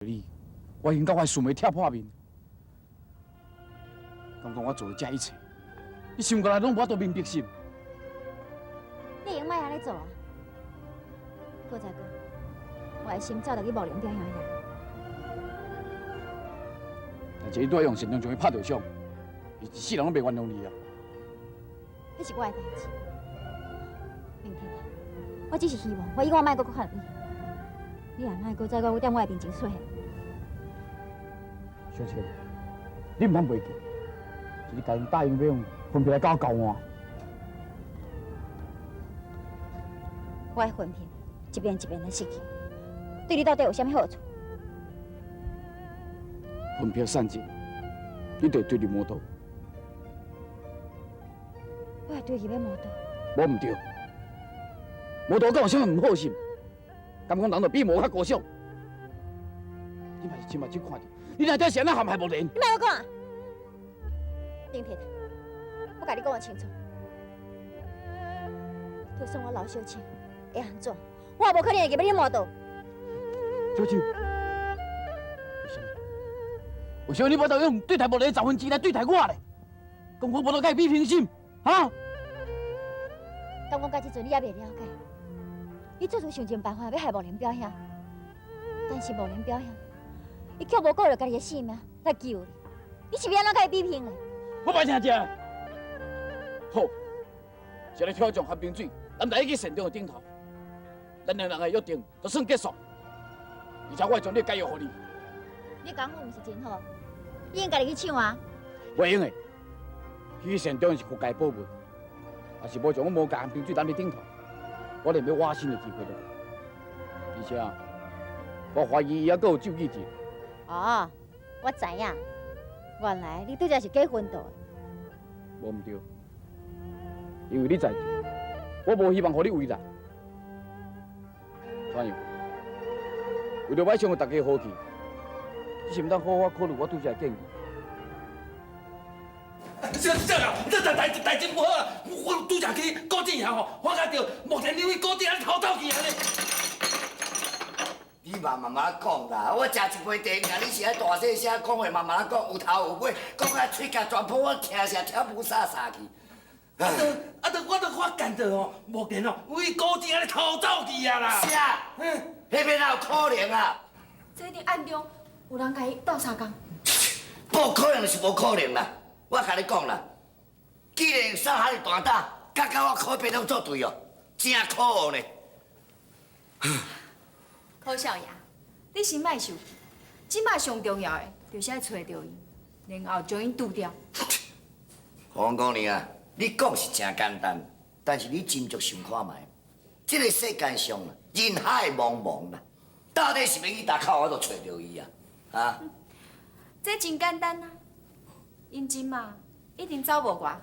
你，我已經到我的事袂拆破面。敢講我做的這一切，你心肝內攏無法度明白是毋？你會用莫按呢做啊！閣再講，我的心早就去木蓮表兄遐。但是伊拄仔用善良將伊拍著傷，伊一世人攏袂原諒你啊！彼是我的代誌。明天，我只是希望我永遠莫閣閣看著你。你也莫閣再閣踮我的面前出現。小倩，你毋通袂記，是你家己答應欲用魂魄來佮我交換。我的魂魄一遍一遍的失去，對你到底有啥物好處？魂魄散盡，你就會墜入魔道。我會墜入欲魔道？無毋對，魔道敢有啥物毋好是毋？敢講人就比魔較高尚？你嘛是親目睭看著，你內底是按怎陷害木蓮？你莫閣講啊！丁鐵，我共你講清楚，就算我老小青會按怎，我也無可能會入欲你魔道。小青，為啥物？為啥物你無法度用對待木蓮的1/10來對待我咧？講我無法度佮伊比平心，哈？敢講到這陣你猶未了解？你做出想盡辦法欲害木蓮表兄，但是木蓮表兄，伊卻無顧著家己的性命來救你，你是欲按怎佮伊比拼咧？我莫聽這个。好，這个挑戰寒冰水，咱來去善終的頂頭，咱兩人的約定就算結束。而且我會將你的解藥予你。你功夫毋是真好，你用家己去搶啊？袂用的，去善終是國家保密，若是無將我魔戒寒冰水攬佇頂頭，我連欲挖身的機會都無。而且，我懷疑伊猶閣有咒語佇。哦，我知影，原來你拄才是假昏倒的。無毋對，因為你在場，我無希望予你為難。怎樣？為著欲傷予大家和氣，你是毋當好好考慮我拄才的建議。這這啊，這代代代誌無好啊！我拄才去古井遐吼，發覺著木蓮入去古井偷走去啊咧。你嘛慢慢講啦，我食一杯茶，爾你是愛大細聲講話，慢慢講，有頭有尾，講啊喙角全部我聽是聽霧煞煞去。啊，著啊，著我著發現著吼，木蓮吼，為古井按呢偷走去啊啦！啥？彼邊哪有可能啊？這一定暗中有人共伊鬥相共。無可能是無可能啦！我共你講啦，既然殺遐爾大膽，佮佮我可變攏作對哦，真可惡呢！柯少爺，你先莫生氣，這擺上重要的就是愛揣著伊，然後將𪜶除掉。黃姑娘啊，你講是誠簡單，但是你斟酌想看覓，這个世間上啊，人海茫茫啦，到底是欲去佗口我就揣著伊啊？啊？這真簡單啊，𪜶這馬一定走無偌遠，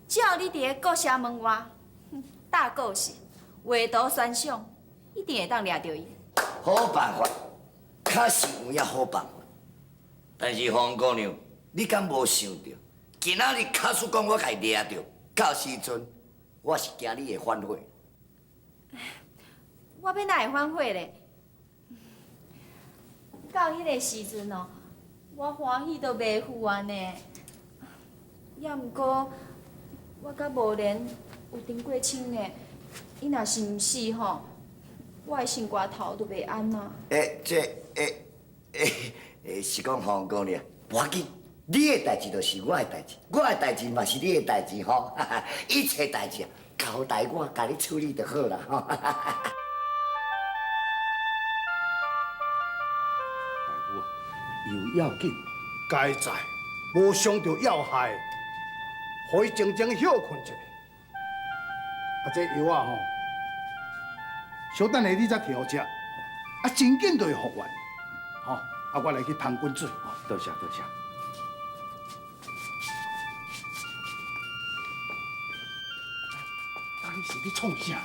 只要你佇个國社門外搭故事，畫圖懸賞，一定會當掠著伊。好辦法，確實有影好辦法。但是黃姑娘，你敢無想著？今仔日假使講我共伊掠著，到時陣我是驚你會反悔。我欲哪會反悔咧？到彼个時陣哦，我歡喜都袂赴啊呢。也毋過，我佮無蓮有訂過親呢，伊若是毋死吼，我的心肝頭都袂安啊。欸，這欸欸欸，是講黃姑娘，無要緊，你的代誌就是我的代誌，我的代誌嘛是你的代誌吼，一切代誌啊，交代我共你處理就好啦吼。大夫啊，有要緊，該在無傷著要害，予伊靜靜歇睏一下。啊，這藥仔吼，小等下你才調食，啊，真緊就會復原。吼，啊，我來去烹滾水。多謝多謝。到底是咧創啥啦？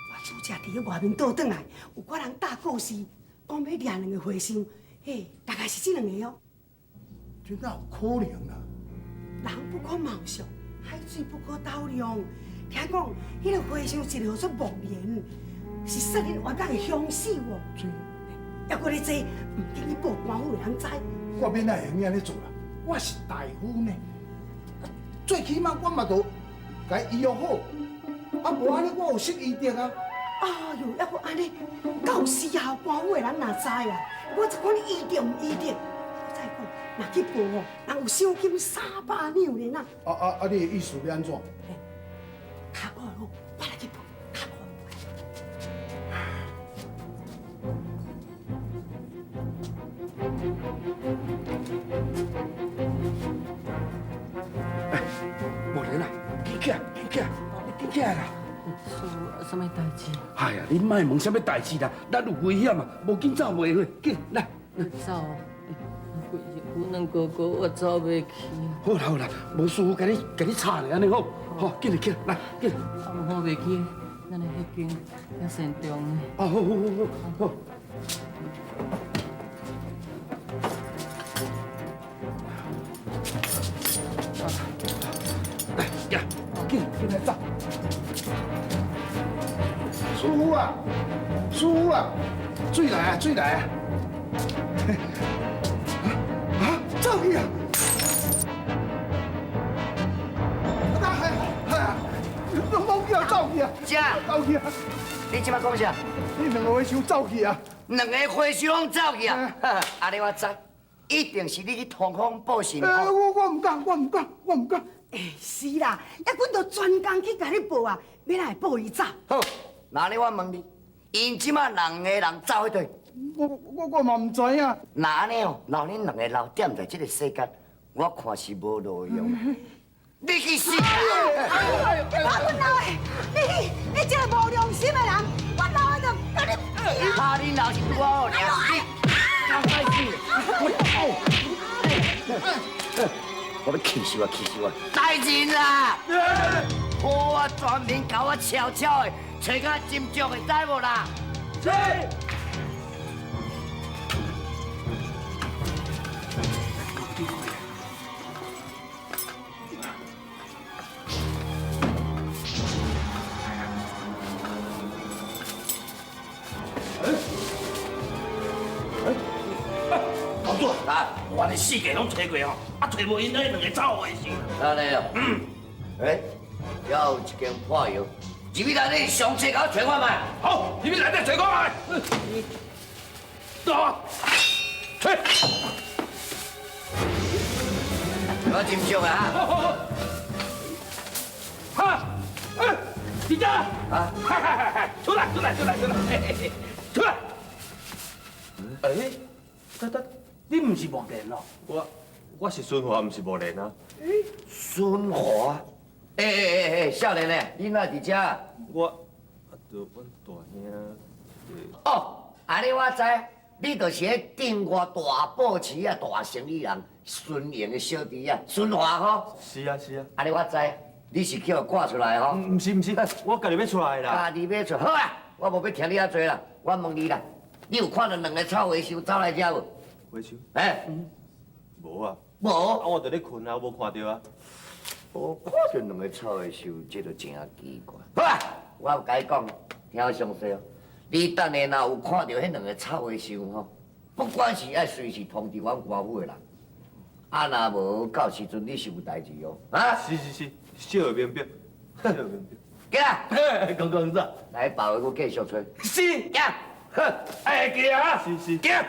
我拄才佇咧外面倒轉來，有寡人搭故事，講欲掠兩個和尚，嘿，大概是這兩个哦。這哪有可能啊？人不可貌相，海水不可斗量。聽講，彼个和尚一个號做木蓮，是殺人冤家的兇手哦。這猶閣咧這，毋緊去報官府的人知。我欲哪會用按呢做啦？我是大夫呢，最起碼我嘛著共伊醫好，啊無按呢我有失醫德啊。哎喲，猶閣按呢，到時候官府的人若知啊，我這款醫德毋醫德，我再講，若去報吼，人有賞金300兩呢呐。啊啊啊！你的意思欲按怎？跤骨好，我來去報，跤骨。哎，无莲啊，紧起来，紧起来，你紧起来啦！师父，啥物代志？哎呀，你莫问啥物代志啦，咱有危险啊，无紧走袂去，紧来。走，规身躯软糊糊，我走袂去。好啦好啦，无师父共你共你吵咧，按呢好，好，紧来起来，来紧。啊，毋好袂去，咱的彼间较慎重呢。啊，好好好好好。来，行，紧紧来走。师父啊，师父啊，水来啊，水来啊！啊，走去啊！啊，哎呀，拢叫走去啊！啥？走去啊！你这摆讲啥？你两个和尚走去啊！两个和尚拢走去啊！按呢我知，一定是你去通风报信。欸，我毋敢，我毋敢，我毋敢。欸，是啦，抑阮都专工去共你报啊，欲哪会报伊走？好，那按呢我问你，𪜶这摆两个人走去佗？我嘛毋知影。若按呢哦，留恁两个留踮在这个世间，我看是无路用。你去死！哎呦，我阮老的，你你这个无良心的人，我老的就共你。拍恁老是拄好尔，你刚开始。我欲气死我，气死我！大人啦，好啊，专门共我悄悄的，揣较斟酌的，知无啦？是。公主啊，我咧四界拢揣过吼，啊揣无𪜶彼两个走和尚。按呢哦。嗯。欸，遐有一间破药，入去内底详细共我揣看觅。好，入去内底揣看觅。走啊，揣。我斟酌啊。好好好。哈，哎，伫遮。啊。哈哈哈！出来，出来，出来，出来，出来。欸，等等，你毋是木莲哦？我是孙华，毋是木莲啊。孙华？欸欸欸欸，少年的，你哪伫遮？我，啊，就阮大兄。哦，按呢我知，你就是彼中外大报市啊大生意人孙荣的小弟啊，孙华吼。是啊是啊。按呢我知，你是去予赶出来吼？毋是毋是，我家己欲出来啦。家己欲出，好啊，我无欲听你遐济啦，我问你啦，你有看到两个臭和尚走来遮无？和尚？欸。无啊。无？啊，我伫咧睏啊，无看著啊。无看著两个臭和尚，这就真奇怪。好啊，我有共你讲，听我详细哦。你等下若有看著彼两个臭和尚吼，不管是爱随时通知阮官府的人，啊，若无到时阵你是有代志哦。啊？是是是，小会明白，小会明白。起来，公公子，来，别位阁继续揣。是，行，好，哎，行啊，是是，行。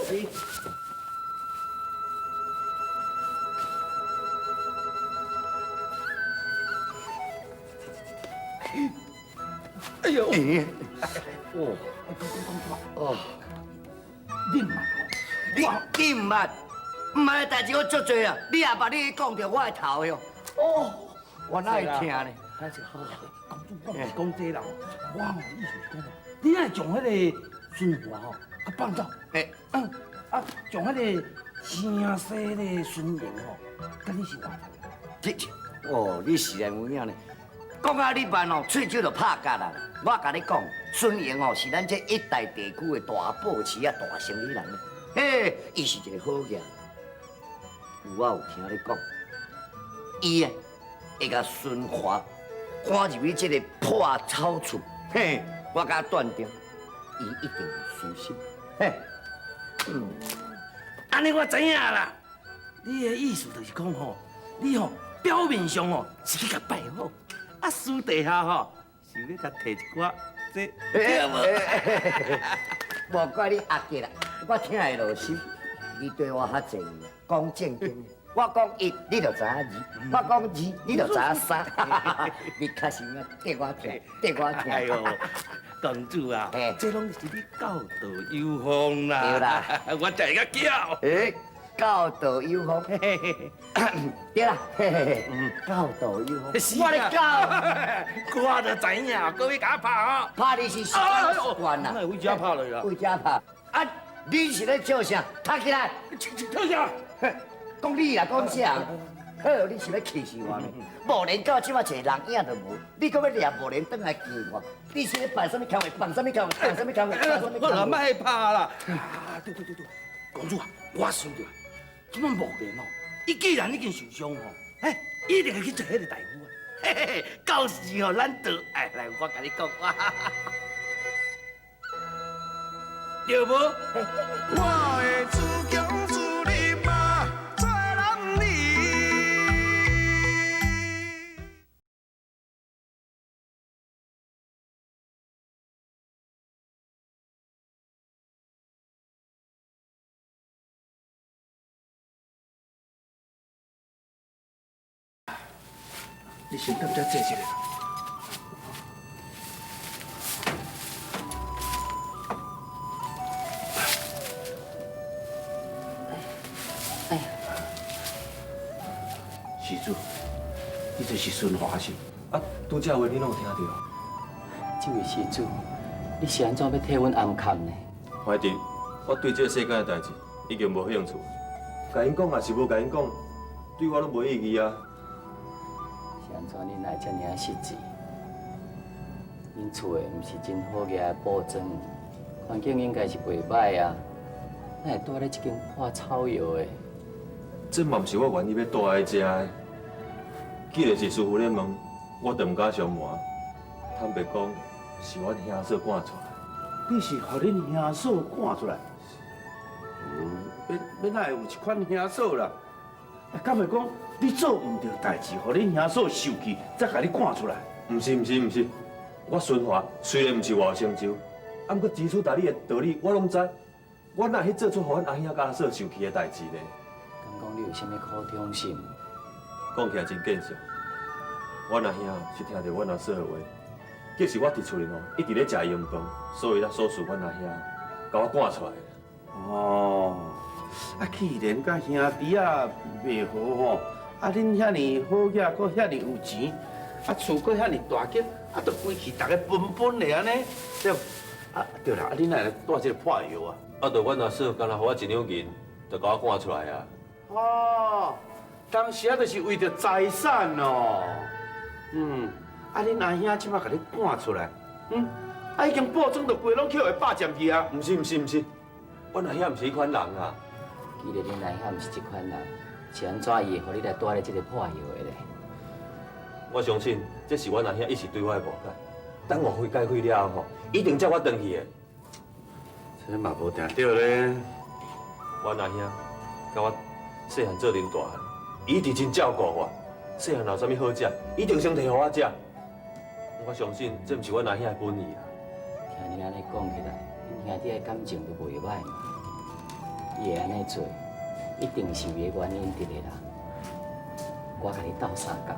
是。哎呦！哦，哦，你毋捌？你毋捌？毋捌的代志我足济啊！你也捌，你讲著我的头哟。哦，我哪会听呢？公主，我毋是讲这啦，我吼意思是讲，你若将彼个孙华吼，佮放走，欸，啊，将彼个城西的孙荣吼，佮你是偌济？这，哦，你实在有影呢。讲啊，你办哦，喙舌就拍结啦。我共你讲，孙荣哦，是咱这一带地区的大报市啊，大生意人。嘿，伊是一个好额。有我有听你讲，伊啊会共孙华赶入去这个破草厝，嘿，我敢断定，伊一定有私心。嘿，按呢我知影啦，你的意思就是講吼，你吼表面上吼是去共拜好，啊私底下吼是欲共提一寡這對無？無怪你阿杰啦，我聽會落心。你對我較濟，講正經。我講一，你就知影二；我講二，你就知影三。你確實啊，對我聽，對我聽。哎呦，公主啊，這攏是你教導有方啦。對啦，我才會較巧。欸，教導有方。對啦，教導有方。我咧教，我就知影，閣欲共我拍哦。拍你是習慣啦。哪會為這拍落啦？為這拍。啊，你是咧笑啥？踢起來。跳啥？講你啦，講啥？好，你是欲氣死我呢？無連到這馬一个人影都無，你閣欲掠無連轉來見我？你是咧扮啥物腔話？扮啥物腔話？扮啥物腔話？扮啥物腔話？我莫拍啦！啊，對對對對，公主啊，我想著，這擺木蓮哦，伊既然已經受傷吼，哎，一定會去找彼个大夫啊。嘿嘿嘿，到時吼，咱就哎來，我共你講，對無？我會自強自立嘛，做男兒。你先踮遮坐一下。哎呀，施主，你這是孫華是？啊，拄才話你攏有聽著？這位施主，你是按怎欲替阮暗崁呢？懷弟，我對這個世間的代誌已經無興趣，共𪜶講也是無共𪜶講，對我攏無意義啊。是按怎恁會遮爾仔失智？恁厝的毋是真好額的布莊，環境應該是袂歹啊，哪會蹛咧這間破草藥的？這嘛毋是我願意欲蹛佇遮的。既然是師傅咧問，我就毋敢相瞞。坦白講，是阮兄嫂趕出來。你是予恁兄嫂趕出來？欲哪會有這款兄嫂啦？敢會講你做毋對代誌，予恁兄嫂受氣，才共你趕出來？毋是毋是毋是，我孫華雖然毋是偌有成就，啊，毋過知書達理的道理我攏知。我哪會去做出予阮阿兄佮阿嫂受氣的代誌呢？敢講你有啥物苦衷心？講起來真見笑。阮阿兄是聽著阮阿嫂的話，其實我佇厝裡吼一直咧食鹽飯，所以才唆使阮阿兄共我趕出來。哦，啊，既然佮兄弟仔袂和吼，啊，恁遐爾好額，閣遐爾有錢，啊，厝閣遐爾大間，啊，就規氣逐个分分的按呢，對無？啊，對啦，啊，恁哪會蹛這个破藥啊？啊，就阮阿嫂干焦予我一兩銀，就共我趕出來啊。哦，當時啊，就是為著財產哦。嗯，啊，恁阿兄這擺共你趕出來，嗯，啊，已經報裝就規攏去予伊霸佔去啊。毋是毋是毋是，阮阿兄毋是彼款人啊。既然恁阿兄毋是這款人，是按怎伊會予你來蹛咧這个破藥的咧？我相信這是阮阿兄一時對我的誤解，等誤會解開了後吼，一定接我轉去的。這嘛無定著咧。阮阿兄佮我細漢做陣大漢，伊一直真照顧我。細漢若有啥物好食，一定先提予我食。我相信這毋是阮阿兄的本意啦。聽你按呢講起來，恁兄弟的感情就袂歹嘛。伊會按呢做，一定是有伊的原因佇咧啦。我共你鬥相共。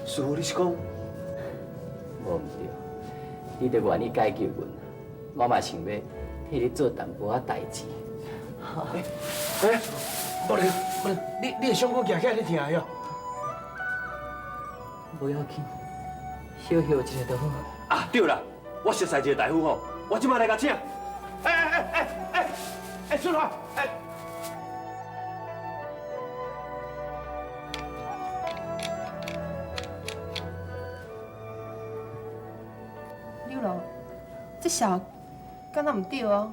師傅，你是講？無毋對，你著願意解救阮，我嘛想欲替你做淡薄仔代誌。欸，無咧，無咧，你的傷口舉起來，你疼著？無要緊，小歇一下就好。啊，對啦，我熟似一个大夫吼，我這擺來共請。欸，孫華，欸。柳龍，這潲敢若毋對哦。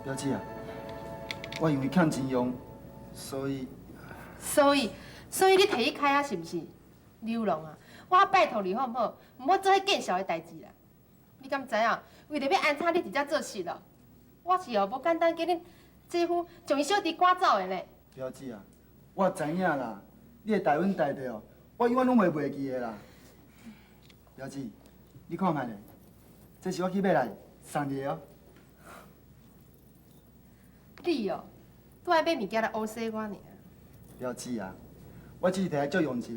表姊啊，我因為欠錢用，所以……所以你提去開啊，是毋是？柳龍啊，我拜託你好毋好？毋好做彼見笑的代誌啦。你敢知影？為著欲安插你佇遮做事咯，我是哦，無簡單叫恁姐夫將伊小弟趕走的呢。表姊啊，我知影啦，你會代阮代替哦，我永遠攏會袂記的啦。表姊，你看覓咧？這是我去買來送你的哦。你哦，拄愛買物件來烏洗我爾。表姊啊，我只是提來借用一下，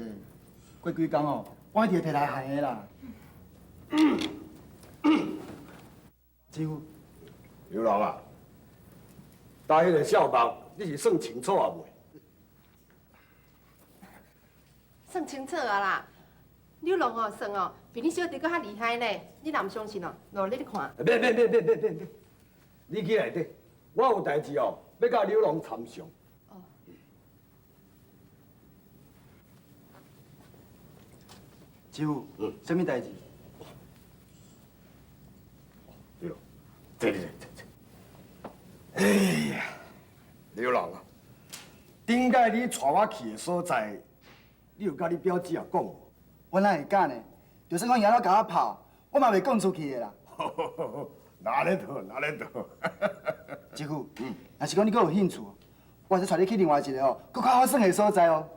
過幾工哦，我一定會提來還的啦。姐夫，劉郎啊，搭彼个小夢，你是算清楚啊未？算清楚啊啦。劉龍哦，算哦，比你小弟閣較厲害呢。你若毋相信哦，落你咧看。免免免免免免，你去內底，我有代誌哦，欲佮劉龍參詳。哦。姐夫，啥物代誌？對咯，坐坐坐坐。哎呀，劉龍啊，頂擺你帶我去的所在，你有佮你表姊仔講無？我哪會敢呢？就算講伊按怎共我拍，我嘛袂講出去的啦。哪咧倒，哪咧倒。姐夫，若是講你閣有興趣，我會使帶你去另外一个哦，閣較好耍的所在哦。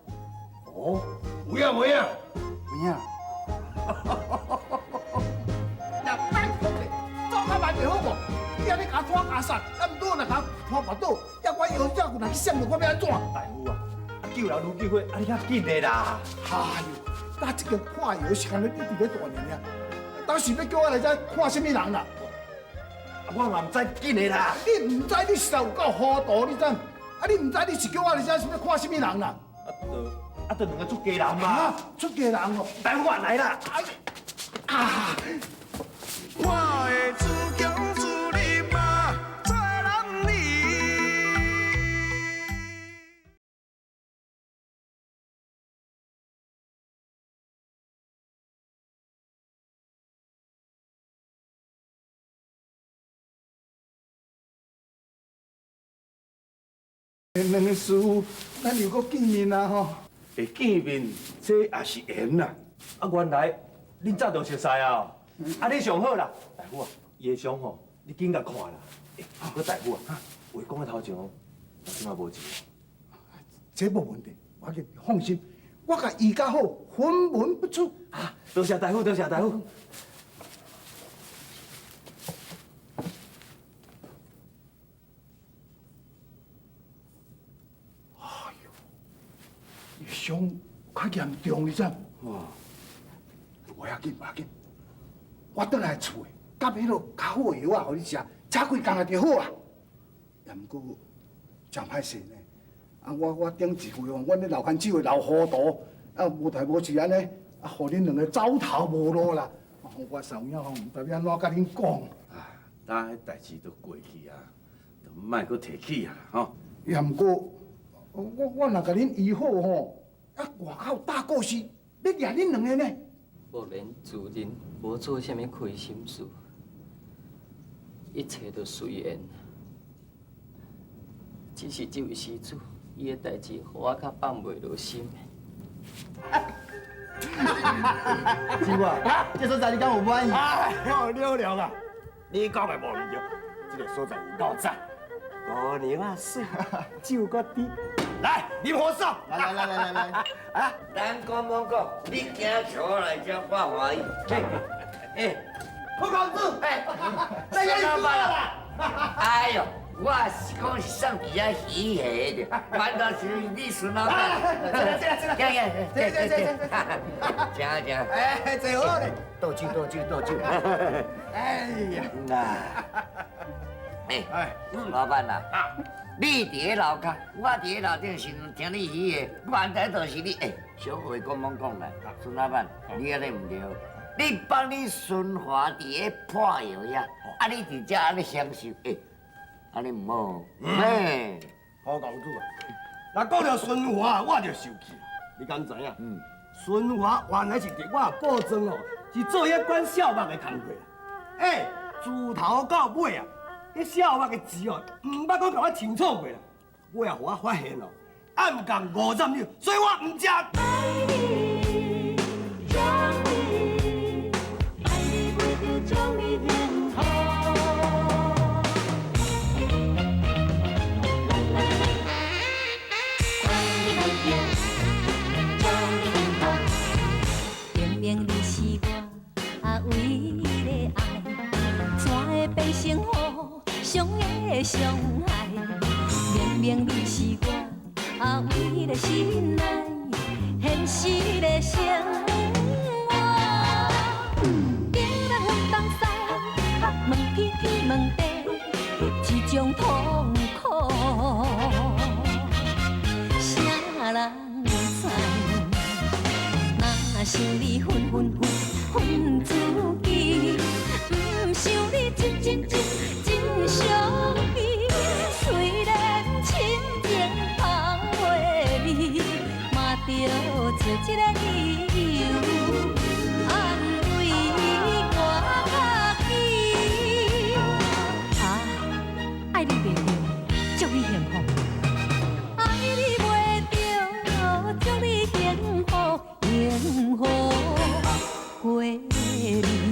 哦，有影無影？有影。若拜託你，走較慢就好無？你按呢共拖共殺，啊，毋過若共拖跋倒，抑我腰脊骨若去閃著，我欲按怎？大夫啊，救人如救火，啊你較緊的啦。哎喲，搭這間破藥是干焦你佇咧大年爾，當時欲叫我來遮看啥物人啦？我嘛毋知緊的啦。你毋知你實在有夠糊塗，你知？啊，你毋知你是叫我來遮是欲看啥物人啦？啊，就兩個出家人嘛。出家人哦，大夫我來啦。啊！我的自強自立嘛，做男兒。兩个師傅，咱又閣見面啊吼！會見面，這也是緣啦。啊，原來恁早就熟似啊！啊，你上好啦，大夫啊，伊的傷吼，你緊共看啦。欸，啊，不過大夫啊，話講到頭前哦，我這馬無錢。這無問題，我緊放心，我共醫較好，分文不取。啊，多謝大夫，多謝大夫。哎呦，伊傷較嚴重，你知？哦，無要緊，無要緊，我轉來厝的，佮買落較好的藥仔，予你食，食幾工就好啊。也毋過誠歹勢呢，啊，我頂一回哦，阮咧老牽手的老糊塗，啊，無代無誌按呢，啊，予恁兩个走投無路啦。我實有影吼，毋知欲按怎佮恁講。啊，當彼代誌都過去啊，就莫閣提起啊，吼。也毋過，我若共恁醫好吼，啊，外口大故事欲掠恁兩个呢。木蓮自認無做啥物虧心事，一切都隨緣。只是這位施主，伊的代誌，予我較放袂落心。師傅啊，這所在你敢有滿意？哎呦，了了啦，你講的無毋對，這个所在有夠讚，姑娘啊媠，酒閣甜，來，啉和尚，來來來來來來，啊，咱講罔講，你行橋來遮我歡喜。哎，好公子，哎，來老板啦！哎呦，我是講是送佇遐魚蝦的，反正是你孫老板。坐啦坐啦坐啦，行行，坐坐坐坐，請請。哎，坐好咧。倒酒倒酒倒酒。哎呀，那，哎，老板啊，你佇咧樓跤，我佇咧樓頂時陣聽你魚蝦，原來就是你。哎，小話講罔講啦，孫老板，你按呢毋對。你幫你孫華佇咧破藥遐，啊你佇遮按呢享受，欸，按呢毋好。嘿，好公子啊，若講著孫華，我就受氣。你敢知影？嗯。孫華原來是佇我布莊哦，是做遐管小目的工課。欸，自頭到尾啊，彼小目的錢哦，毋捌講共我清楚過啦。尾啊，予我發現哦，暗降50兩，所以我毋食。將你幸福。是我唯一的愛，怎會變成互相的傷害？明明你是我唯一的心愛，現實的生活。頂人東西，問天天問地，這種痛苦，啥人知？若想你分分分分自己，毋想你真真真真傷悲。雖然深情放袂離，嘛著找一个理由安慰我家己。啊，愛你袂著，祝你幸福。愛你袂著，祝你幸福，幸福過你。